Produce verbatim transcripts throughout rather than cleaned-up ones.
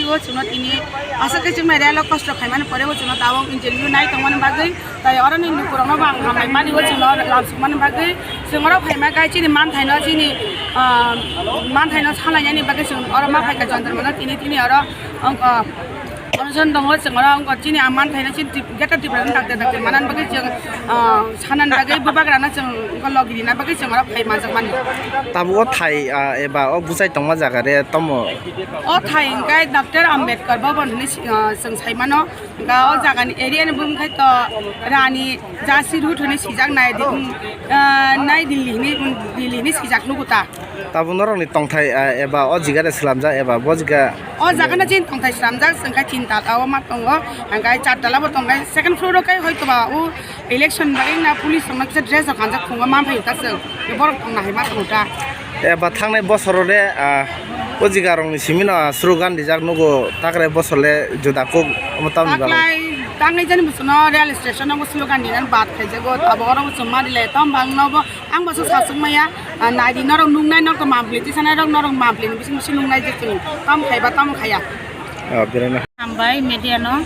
O chwngno tini aswk khe chwng nai relo kosto khaimani pore o chwngno tabuk interview nai tongmani bagwi, tai oroni lukurokno bo ang hambai mani o chwngno lamsukmani bagwi. Chwng oro phaima khe chini manthaino chini, ah, manthaino salainani bagwi chwng oro ma phaikha Jantar Mantar tini, tini oro, ah, Onoson tongo chwng oro wngkha chini a manthaino chini Trip-, Greater Tripura ni dakti dakti manani bagwi chwng, ah, sanani bagwi bubagrano chwng wngkha logi rina bagwi chwng oro phai manjakmani. Tabuk o thai, ah, eba o bwsai tongma jaga re tomo? O thai hwnkhe Doctor Ambedkar Bhavan hinwi si-, ah, chwng saimano. Hwnkha o jagani area ni bumung khai to Rani Jhansi Road hinwi sijak nai di-, ah, nai Delhi hinwi, Delhi hinwi sijak nugo ta. Tabuk norokni tongthai, ah, eba o jigare slamjak eba bo jiga? O jagano chini tongthai slamjak, chwng khe tin tala o ma tongo, hwnkhe char tala bo tongo, second floor o khe hoito ba o election bagwi na police tongna kisa dress rok kanjak phungo ma phaio ta chwng, borok tongna hai ma tongo ta. Eba thangnai bosoro de, ah, o jiga rokni simi no, ah, slogan rijak nugo, takre bosor le juda kuk omo tamni bagwi? Taklai tangnai jani bwswkno rail station o bo slogan rinani bad khaijago, abo oro bo chwng ma rilai tamo bangno bo. Ang bo se sasuk maya, ah, nai di norok nuknai, norok to mampli tisanai rok, norok mampli ni bising bising nuknai je chwng tam khaiba tam khaya. Ah, berana. Hambai media no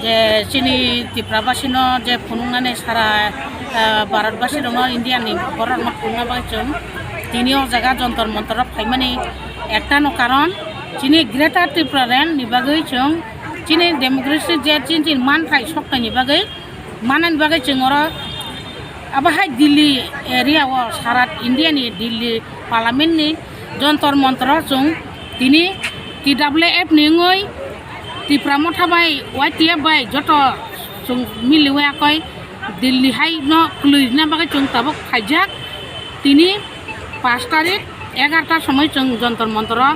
je chini Tripura basi no je phunuknani sara, ah, Bharat basi rok no India ni borok no phunukna bagwi chwng tini o jaga Jantar Mantar o phaimani ekta no karon chini Greater Tripura land ni bagwi chwng chini democracy je chini, chini manthai sokthai ni bagwi manani bagwi chwng oro abo hai Delhi area o, sara India ni Delhi Parliament ni Jantar Mantar o chwng tini T W F ni wngwi Tipra Motha bai Y T F bai joto chwng miliwi akoi Delhi hai no kwlwi rwna bagwi chwng tabuk phaijak. Tini pash tarik egarta somoi chwng Jantar Mantar o,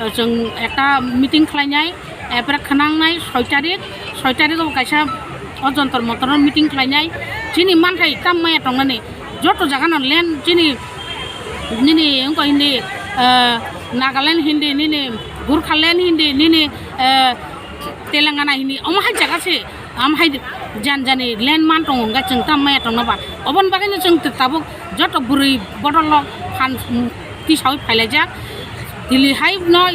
eh, chwng ekta meeting khlainai, eh, pore khwnangnai soi tarik, soi tarik o kaisa o Jantar Mantar o meeting khlainai. Chini manthai tam maya tongnani joto jaga no land chini nini wngkha hindi, eh, Nagaland hindi, nini Gorkhaland hindi, nini, eh, Telangana hindi, omo hai jaga se. Am hai jan jani land man tongo hwnkhe chwng tam maya tongno ba. Oboni bagwi no chwng tabuk joto bwrwi bodol rok phan tisawi phailaijak. Delhi hai no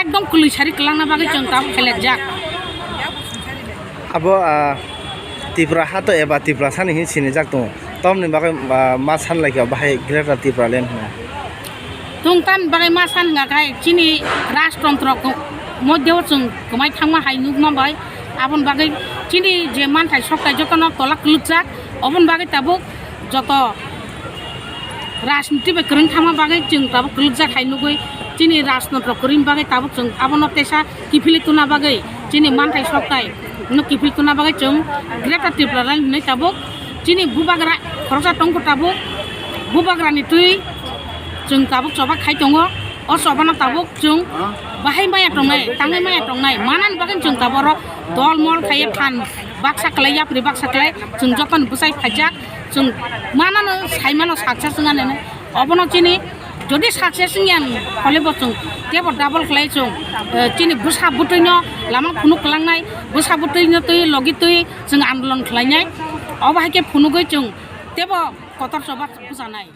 ekdom kwlwi sari kwlangna bagwi chwng tabuk khailaijak. Abo, ah, Tipra hato eba Tiprasani hin sinijak tongo. Tamni bagwi, ah, ma san laikha bahai Greater Tipraland hwnwi. Tungtan bagwi ma san hwnka khai chini rajtontro ko-, moddhe o chwng kwmai thangma hai nukma bai aboni bagwi chini je manthai sokthai jotono tola kwlwkjak, oboni bagwi tabuk joto rajniti bai kwrwng thangma bagwi chwng tabuk kwlwkjak hai nugwi chini rajtontro kwrwini bagwi tabuk chwng abono teisa kiphilwi tuna bagwi chini manthai sokthai no kiphilwi tuna bagwi chwng Greater Tipraland hinwi tabuk chini bubagra khoroksa tongkha tabuk bubagrani twi chwng tabuk choba khai tongo. O chobano tabuk chwng bahai maya tongnai, tangwi maya tongnai, manani bagwi chwng tabuk oro dol mol khaiwi phan baksa kwlai, yapri baksa kwlai, chwng jotoni bwsai phaijak, chwng manano saimano success wngya nini. Obono chini jodi success wngya hole bo chwng tebo double kwlai chwng, eh, chini bwsa bwtwino lama phunuk kwlangnai, bwsa bwtwino twi logi twi chwng andolon khlainai. Obo hai khe phunugwi chwng tebo kotor choba bwchanai.